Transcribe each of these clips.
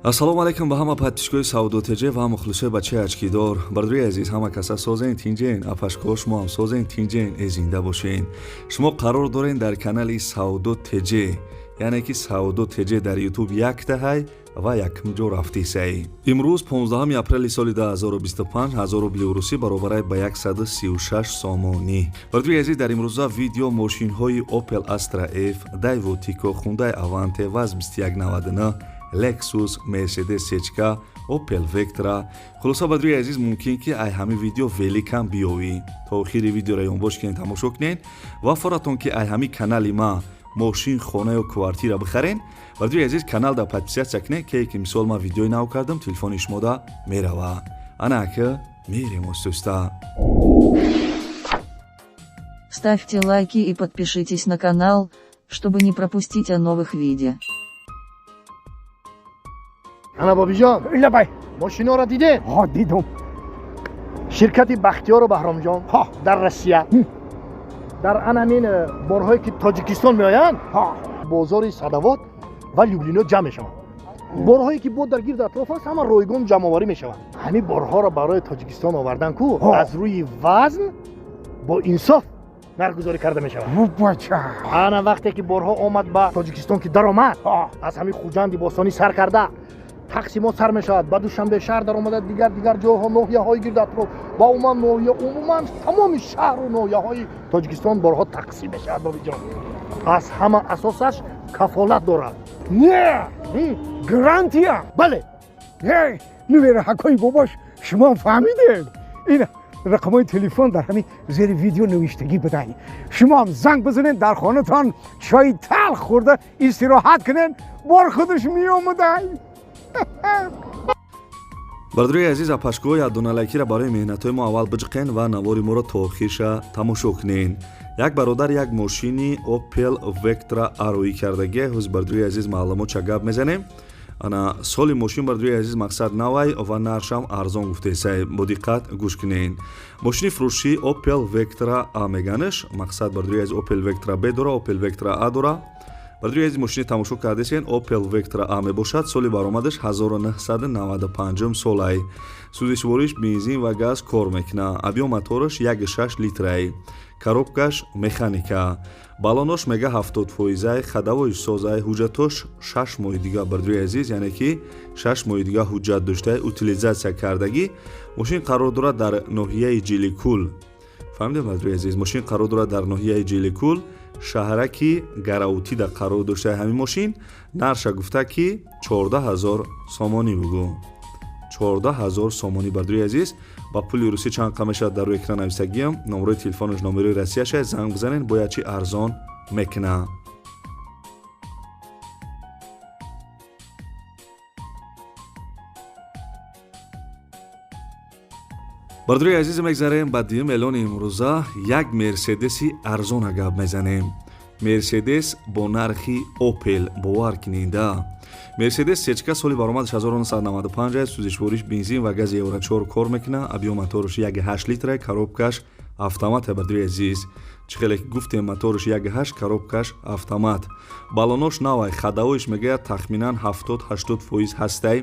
Ассалому алайкум ба ҳама подписчик ои Савдо ТЖ ва мухлисои бачаи очки дор. Бародари азиз, ҳама каса созен, тинҷен, апашкоҳо, шумо ҳам созен, тинҷен, э зинда бошен. Шумо қарор дорен дар канали Савдо ТЖ, яъне ки Савдо ТЖ дар Ютуб яктаҳай ва якум ҷо рафтисай. Имрӯз 15 апрели соли 2025, 1000 рубли урусӣ баробарай ба 136 сомонӣ. Бародари азиз, дар имрӯза видео мошинҳои Opel Astra F, Daewoo Tico, Hyundai Avante, ВАЗ 2199, Lexus, Mercedes Сечка, Opel Vectra. Хулоса, бародари азиз, мумкин ки ай ҳамин видео велик ам биёвӣ. То охири видеоро ёнбош кунед, тамошо кунед ва форатон ки ай ҳамин канали ма мошин, хона ё квартира бихарен, бародари азиз, канал да подписаться кунед, ке ки мисол ман видеои нав кардам, телефони шумода мерава. Ана ака, мерем остуста. Ставьте лайки и подпишитесь на канал, чтобы не пропустить о новых видео. Ана, Бобиҷон. Лабай. Мошиноро дидем. Ҳо, дидум. Ширкати Бахтиёру Баҳромҷон дар Россия дар анамин борҳое ки Тоҷикистон меоянд, бозори Садовод ва Люблино ҷамъ мешаванд. Борҳое ки бо дар гирду атроф аст, ҳама ройгон ҷамъоварӣ мешаванд. Ҳамин борҳоро барои Тоҷикистон овардан ку аз рӯи вазн бо инсоф нархгузорӣ карда мешавад. Бача. Ана, вақте ки борҳо омад ба Тоҷикистон, ки даромад, аз ҳамин Хуҷанди бостонӣ сар карда, тақсимот сар мешавад, ба Душанбе шаҳр даромада, дигар дигар ҷойҳо, ноҳияҳои гирду атроф ва умуман ноҳия, умуман тамоми шаҳру ноҳияҳои Тоҷикистон борҳо тақсим мешавад. Бобиҷон, аз ҳама асосаш кафолат дорад. Не, гарантия. Бале. Нувераҳакои бобош, шумо фаҳмидед, ин рақамҳои телефон дар ҳамин зери видео навиштагӣ будай. Шумоам занг бизанед, дар хонатон чои талх хӯрда истироҳат кунед, бор худаш меомадай. Бародарои азиз, апашкоҳои аддоналайкира барои меҳнатҳои мо аввал биҷиқен ва навори моро то охирша тамошо кунен. Як бародар як мошини Opel Vectra ароӣ кардагия. Ҳози, бародарои азиз, маълумот ча гап мезанем. Ана, соли мошин, бародарои азиз, мақсад навай ва нархшам арзон гуфтесай. Бо диққат гӯш кунен. Мошини фурӯшӣ Opel Vectra A меганаш. Мақсад, бародарои азиз, Opel Vectra B дора, Opel Vectra A дора. Бародарои азиз, мошини тамошо кардесен, Opel Vectra A мебошад. Соли баромадаш 1995 солай. Сӯзишвориш бензин ва газ кор мекунад. Объём мотораш 1,6 литрай, коробка ш механика, баллонош мега 70 фоизай, ходовой созай, ҳуҷҷатош 6 моҳи дига, бародарои азиз, яъне ки 6 моҳи дига ҳуҷҷат дошта, утилизация кардагӣ. Мошин қарор дорад дар ноҳияи Ҷиликул. Фаҳмидем, бародарои азиз? Мошин қарор дорад дар ноҳияи Ҷиликул, шаҳраки Гараутида қарор дошта ҳамин мошин. Нарша гуфта ки 14 000 сомонӣ. Бугӯ, 14 000 сомонӣ. Бародари азиз, ба пули русӣ чанд қа мешавад, дар рӯи экран нависагиам. Номерои телефонаш номерои Россияша, занг бизанед, бояд чи арзон мекуна. Бародари азиз, мегзарем ба дуюм эълони имрӯза. Як Мерседеси арзона гап мезанем, Мерседес бо нархи Опел, бовар кинеда. Мерседес Сечка, соли баромадаш 1995 аст. Сӯзишвориш бензин ва гази Евро 4 кор мекунад. Объём мотораш 1,8 литра, коробка ш автомат. Бародари азиз, чӣ хеле ки гуфтем, мотораш 1,8, коробка ш автомат, баллонош навай, ходовой ш мегӯяд тахминан 70-80% ҳастай,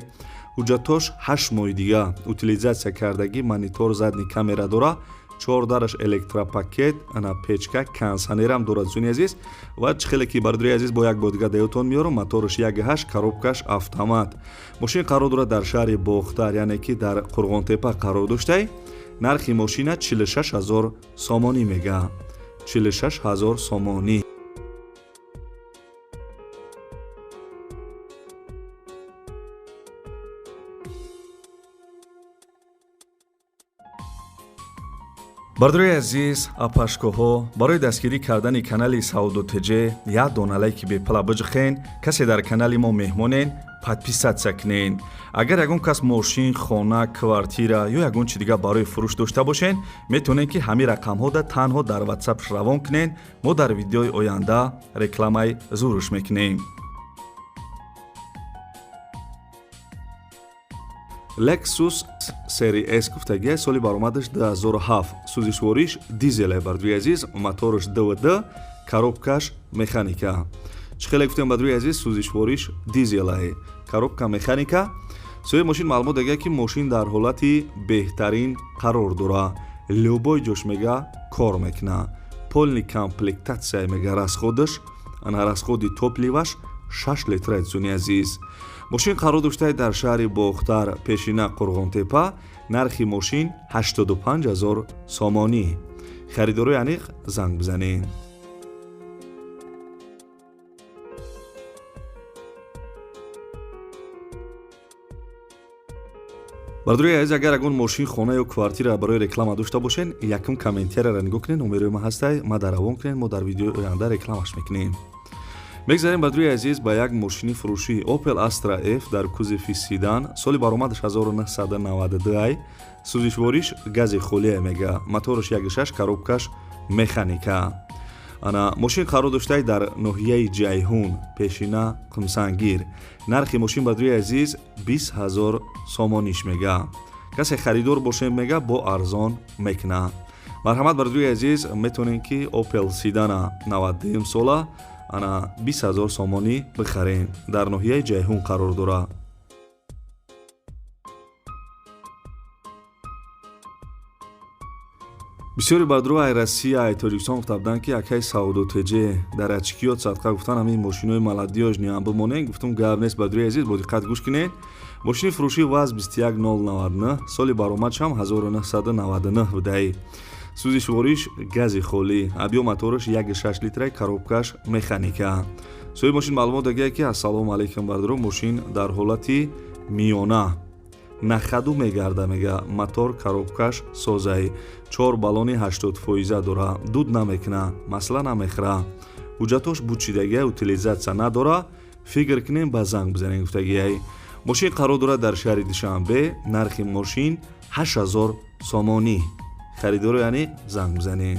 ҳуҷҷатош 8 моҳи дига, утилизация кардагӣ, монитор, задний камера дора, чор дараш электропакет, ана, печка, кондиционер ам дорад, зуни азиз. Ва чӣ хеле ки, бародари азиз, бо як бор дига даётон меёрам, мотораш 1,8, коробка ш автомат. Мошин қарор дорад дар шаҳри Бохтар, яъне ки дар Қурғонтепа қарор доштай. Нархи мошина 46 ҳазор сомонӣ мега, 46 ҳазор сомонӣ. Бародарои азиз, апашкоҳо, барои дастгирӣ кардани канали Савдо ТЖ як дона лайки бепала биҷихен. Касе дар канали мо меҳмонен, подписаться кунен. Агар ягон кас мошин, хона, квартира ё ягон чи дигар барои фурӯш дошта бошен, метавонед ки ҳамин рақамҳода танҳо дар Ватсап равон кунен. Мо дар видеои оянда рекламаи зуруш мекунем. Lexus CRS гуфтагия, соли баромадаш 2007, сӯзишвориш дизеле, бародари азиз, мотораш ДВД, коробка ш механика. Чӣ хеле гуфтем, бародари азиз, сӯзишвориш дизелае, Коробка механика. Соҳиби мошин маълумот дагия, ки мошин дар ҳолати беҳтарин қарор дора, любой ҷош мега кор мекуна, полный комплектация. Мега, расходаш, ана, расходи топливаш 6 литра. Дӯстони азиз, мошин қарор доштае дар шаҳри Бохтар, пешина Қурғонтепа. Нархи мошин 85 ҳазор сомонӣ. Харидорои аниқ занг бизанед. Бардорои азиз, агар ягон мошин, хона ё квартира барои реклама дошта бошен, якум комментарияро нигоҳ кунед, номерои ма ҳастай, ма дар равон кунед, мо дар видеои оянда рекламаш мекунем. Мегзарем, бардорои азиз, ба як мошини фурӯшӣ: Opel Astra F дар кузови седан, соли баромадаш 1992, сӯзишвориш гази холия. Мега, мотораш 16, коробкаш механика. Ана, мошин қарор доштае дар ноҳияи Ҷайҳун, пешина Қумсангир. Нархи мошин, бардорои азиз, 20 ҳазор сомониш. Мега, касе харидор бошем, мега, бо арзон мекуна. Марҳамат, бардорои азиз, метавонем ки Opel седана 92 сола, ана, 20 ҳазор сомонӣ бихарем. Дар ноҳияи Ҷайҳун қарор дорад. Бисёри бардуру ай Россия, ай Тоҷикистон гуфта буданд, ки акай Савдо ТЖ дар ачкиёт садқа гуфтан, ҳамин мошинои молодёжный бимонем. Гуфтум, гап нест. Бардури азиз, бо диққат гӯш кунед. Мошини фурӯшии ВАЗ 21099, соли баромадшам 1999 будаи, сӯзишвориш гази холӣ, объём мотораш 1,6 литра, коробкаш механика. Соҳиби мошин маълумот дагия, ки ассалому алайкум, бардуро, мошин дар ҳолати миёна, на ходу мегарда. Мега, мотор, коробкаш созай, чор баллони 80 фоиза дора, дуд намекуна, масла намехӯра, ҳуҷҷатош бучидагия, утилизация надора. Фикр кунем, ба занг бизанем, гуфтагиай. Мошин қарор дорад дар шаҳри Душанбе. Нархи мошин 8000 сомонӣ. Харидоро яъне занг бизанем.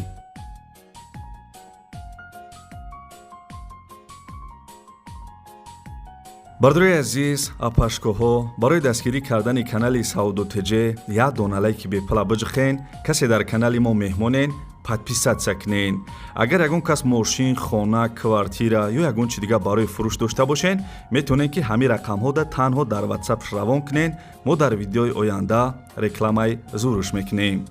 Бардорои азиз, апашкоҳо, барои дастгирӣ кардани канали Савдо ТЖ як дона лайки бепала биҷихен. Касе дар канали мо меҳмонен, подписаться кунен. Агар ягон кас мошин, хона, квартира ё ягон чи дигар барои фурӯш дошта бошен, метавонед, ки ҳамин рақамҳода танҳо дар Ватсап равон кунен. Мо дар видеои оянда рекламаи зурш мекунем.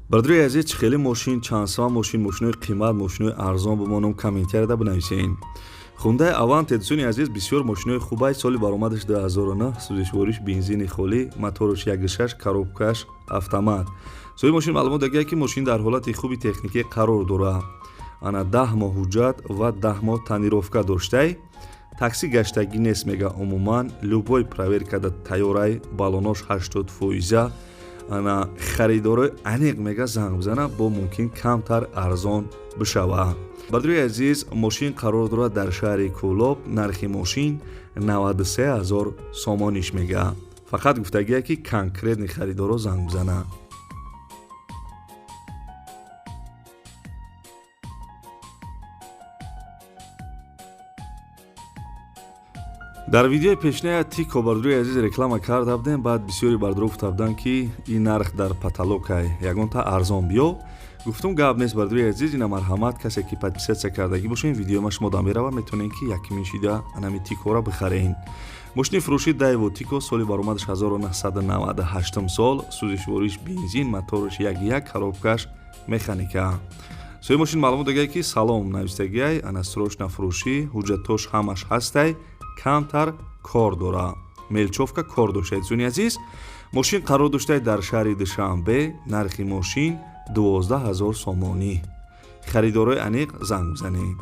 Бардорои азиз, чӣ хеле мошин, чандсома мошин, мошинои қимат, мошинои арзон бимонам, комментарияда бинависен. Хундай Аванте, дӯстони азиз, бисёр мошинои хубай. Соли баромадаш 2009, сӯзишвориш бензини холӣ, мотораш 16, коробкаш автомат. Соҳиби мошин маълумот дагия, ки мошин дар ҳолати хуби техникӣ қарор дорад. Ана, 10 моҳ ҳуҷҷат ва 10 моҳ тонировка доштай, такси гаштагӣ нест. Мега, умуман любой проверкада тайёрай, баллонош 80 фоиза. Ана, харидорои аниқ, мега, занг бизана, бо мумкин камтар арзон бишава. Бардорои азиз, мошин қарор дорад дар шаҳри Кӯлоб. Нархи мошин 93 ҳазор сомониш. Мега, фақат гуфтагия, ки конкретный харидоро занг бизана. Дар видеои пешная Тико, бардорои азиз, реклама карда будем. Баъд бисёри бардоро гуфта буданд, ки ин нарх дар потолокай, ягонта арзон биё. Гуфтум, гап нест, бардорои азиз, ина, марҳамат, касе ки подписаться кардагӣ бошен, видеои ма шумо дам мерава, метавонем, ки якумин шида анами Тикора бихарен. Мошини фурӯши Дайво Тико, соли баромадаш 1998 сол, сӯзишвориш бензин, мотораш 1,1, коробкаш механика. Соҳиби мошин маълумот дагия, ки салом навистагиай. Ана, срочно фурӯшӣ, ҳуҷҷатош ҳамаш ҳастай, камтар кор дора, мелочёвка кор доштаед. Дӯстони азиз, мошин қарор доштае дар шаҳри Душанбе. Нархи мошин 12 ҳазор сомонӣ. Харидорои аниқ занг бизанед.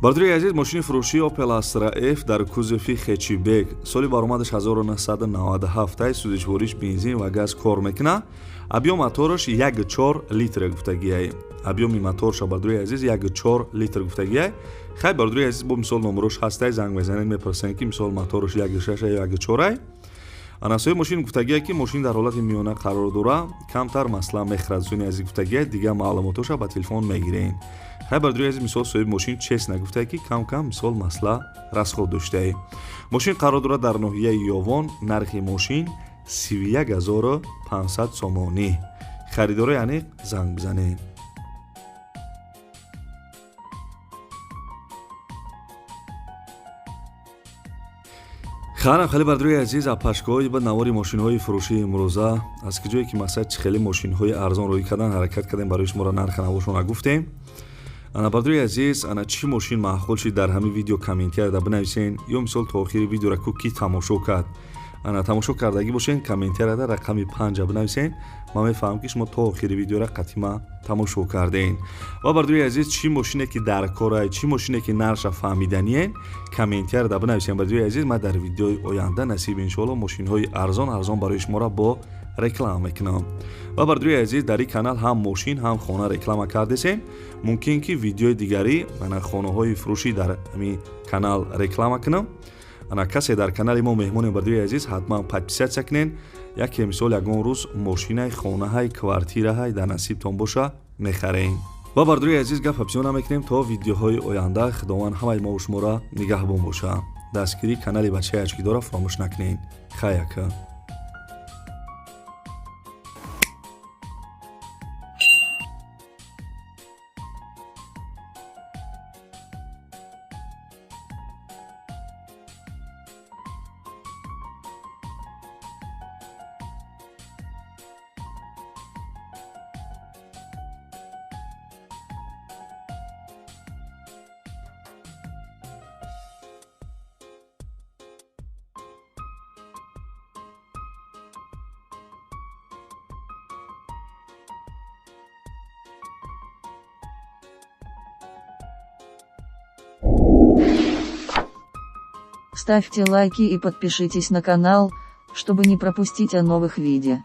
Бардорои азиз, мошини фурӯшии Opel Astra F дар кузови хэтчбек, соли баромадаш 1997, сӯзишвориш бензин ва газ кор мекунад. Объём мотораш 1,4 литр гуфтагиай. Объёми моторша, бардорои азиз, 1,4 литр гуфтагиай. Хай, бардорои азиз, бо мисол номерош ҳастай, занг мезанед, мепурсанд, ки мисол мотораш 1,6 ё 1,4. Ана, соҳиби мошин гуфтагия, ки мошин дар ҳолати миёна қарор дора, камтар масла мехӯрад. Дӯстони азиз, гуфтагия, дигар маълумотоша ба телефон мегирем. Хай, бардорои азиз, мисол соҳиби мошин честно гуфтае, ки кам кам мисол масла расход доштае. Мошин қарор дорад дар ноҳияи Ёвон. Нархи мошин 31 500 сомонӣ. Харидорои аниқ занг бизанед. Ханам хеле бардорои азиз, апашкоҳои ба навори мошинҳои фурӯшии имрӯза, аз ки ҷое ки мақсад чӣ хеле мошинҳои арзон рӯй кардан ҳаракат кардем, барои шуморо нархи навошона гуфтем. Ана бардорои азиз, ана чӣ мошин маъқул шид дар ҳамин видео комментарияда бинависен, ё мисол то охири видеора ку ки тамошо кард, ана тамошо кардагӣ бошен, комментарияда рақами 5 бинависен, ман мефаҳмам ки шумо то охири видеора қатима тамошо кардем. Ва бардорои азиз, чӣ мошине ки дар корай, чӣ мошине ки нарша фаҳмиданиен, комментарияда бинависен. Бардорои азиз, ман дар видеои оянда насиб иншоалло мошинҳои арзон арзон барои шуморо бо реклама мекунам. Ва бардорои азиз, дар ин канал ҳам мошин ҳам хона реклама кардесем, мумкин ки видеои дигарӣ ана хонаҳои фурӯшӣ дар ҳамин канал реклама кунам. Ана касе дар канали мо меҳмоне, бардорои азиз, ҳатман подписаться кунен, яке мисол ягон рӯз мошинай, хонаҳай, квартираҳай дар насибтон боша, мехарем. Ва бардорои азиз, гапа бисёр намекунем, то видеоҳои оянда худованд ҳамаи мо шуморо нигаҳбон боша. Дастгирии канали бачаи ачкидорро фаромӯш накунед. Хай ака. Ставьте лайки и подпишитесь на канал, чтобы не пропустить о новых видео.